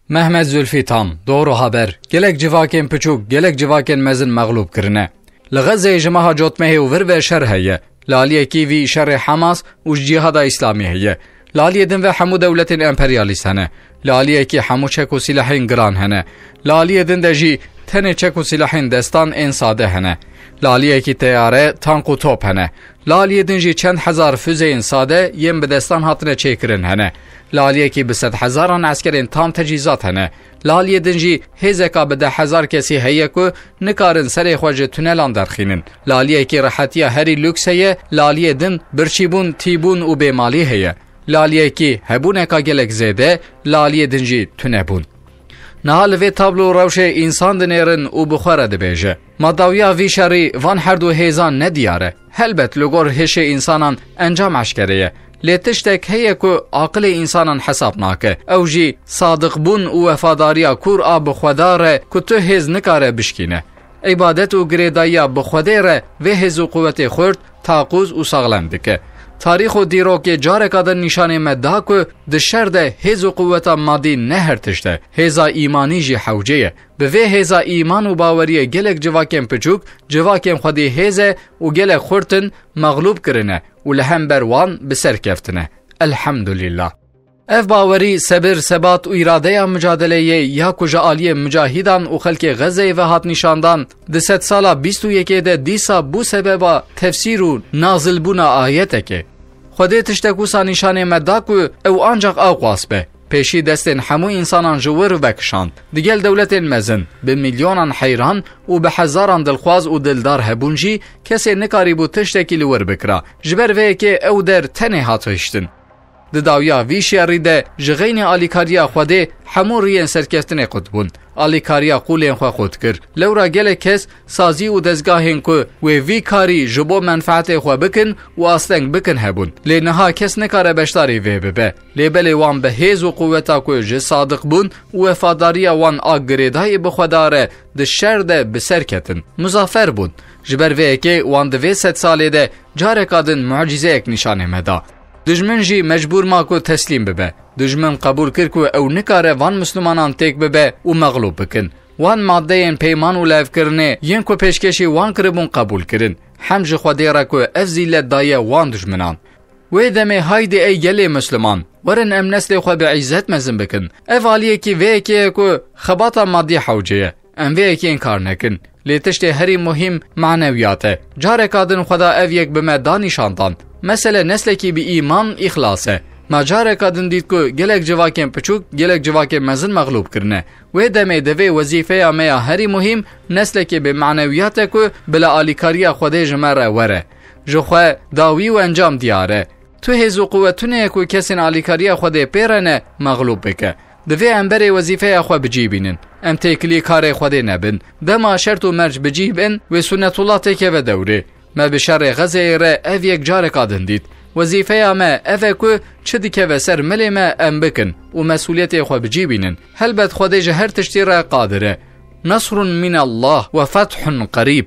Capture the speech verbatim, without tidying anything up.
Mehmet Zülfî Tam, Doğru Haber, gelek civakên piçûk, gelek civakên mezin mexlûb kirine. Li Xezeyê ji meha cotmehê û vir ve şer heye. Li aliyekî vî şerê Hamas û ji Cîhada Îslamî heye. Li aliyê din ve hemû dewletên emperyalîst hene. Li aliyekî hemû çek û sîlehên giran hene. Li aliyê din de jî tenê çek û sîlehên destan ên sade hene. Li aliyekî teyare, tank û top hene. Li aliyê din jî çend hezar füzeyên sade yên bi destan hatine çêkirin hene. Li aliyekî bi sedhezaran eskerên tam tecîzat hene. Li aliyê din jî hêzeka bi deh hezar kesî heye ku nikarin serê xwe ji tunelan derxînin. Li aliyekî rehetiya herî lûks heye, li aliyê din birçîbûn, tîbûn û bêmalî heye. Li aliyekî hebûneka gelek zêde, li aliyê din jî tunebûn. Niha li vê tablo rewşê însan dinêrin û bi xwe re dibêje, madawiya vî şerî van herdu hêzan ne diyar e. Helbet li gor hişê însanan encam eşkere ye. Lê tiştek heye ku aqilê însanan hesab nake. Ew jî sadiqbûn û wefadariya kûr a bi Xweda re ku tu hêz nikare bişkîne. Îbadet û girêdayiya bi Xwedê re vê hêz û quwetê xurt, taqûz û saxlem dike. Tarîx û dîrokê careka din nîşanê me da ku di şer de hêz û quweta madî ne her tişt e. Hêza îmanî jî hewce ye. Bi vê hêza îman û baweriyê gelek civakên piçûk, civakên xwedî hêz e û gelek xurt in, mexlûb kirine û li hember wan bi ser keftine. Elhemdulîllah. Ev bawerî, sebir, sebat û îradeya micadeleyê ya ku ji aliyê micahîdan û xelkê Xezeyê ve hat nîşandan, di sedsala bîst û yekê de dîsa bû sebeba tefsîr û nazilbûna ayetekê. Xwedê tiştek wisa nîşanê me da ku ew ancaq aqwas be. Pêşî destên hemû însanan ji wir vekişand. Digel dewletên mezin, bi milyonan heyran û bi hezaran dilxwaz û dildar hebûn jî, kesê nikarîbû tiştekî li wir bikira. Ji ber vê yekê ew der tenê hat hiştin. Di dawiya vî şerî de ji xeynî alîkariya Xwedê hemû riyên serkeftinê qut bûn. Alîkariya qûlên xwe qut kir. Lewra gelek kes sazî û dezgahên ku wê vî karî ji bo menfeetê xwe bikin û asteng bikin hebûn. Lê niha kes nikare beşdarî vê bibe. Lê belê wan bi hêz û quweta ku ji sadiqbûn û wefadariya wan a girêdayî bi Xweda re di şer de bi ser ketin. Muzaffer bûn. Ji ber vê yekê wan di vê sedsalê de careka din mucîzeyek nîşanê me da. Dijmin jî mecbûr ma ku teslîm bibe. Dijmin qebûl kir ku ew nikare van mislimanan têk bibe û mexlûb bikin. Wan maddeyên peyman û levkirinê yên ku pêşkêşî wan kiribûn qebûl kirin. Hem ji Xwedê re ku ev zîlet daye wan dijminan. Wê demê haydê ey gelê misliman, werin em neslê xwe bi îzzet mezin bikin. Ev aliyekî vê yekê ye ku xebata madî hewce ye. Em vê yekê înkar nekin. Lê tiştê herî muhîm manewiyat e. Careka din Xweda ev yek bi me da nîşandan. Mesele neslekî bi îman, îxlas e. Me careka din dît ku gelek civakên piçûk, gelek civakên mezin mexlûb kirine. Wê demê divê wezîfeya me ya herî muhîm neslekê bi manewiyat e ku bila alîkariya Xwedê ji me re were. Ji xwe dawî û encam diyar e. Tu hêz û quwet tune ye ku kesên alîkariya Xwedê pê re ne, mexlûb bike. Divê em berê wezîfeya xwe bi cî bînin. Em têkilî karê Xwedê nebin. Dema şert û merc bi cî bin, wê Sunnetullah têkeve dewrê. Me bi şerê Xezeyê re ev yek careka din dît. Wezîfeya me ev e ku çi dikeve ser milê me em bikin û mesûliyetê xwe bi cî bînin. Helbet Xwedê ji her tiştî re qadir e. Nasrun minallah ve fethun qerîb.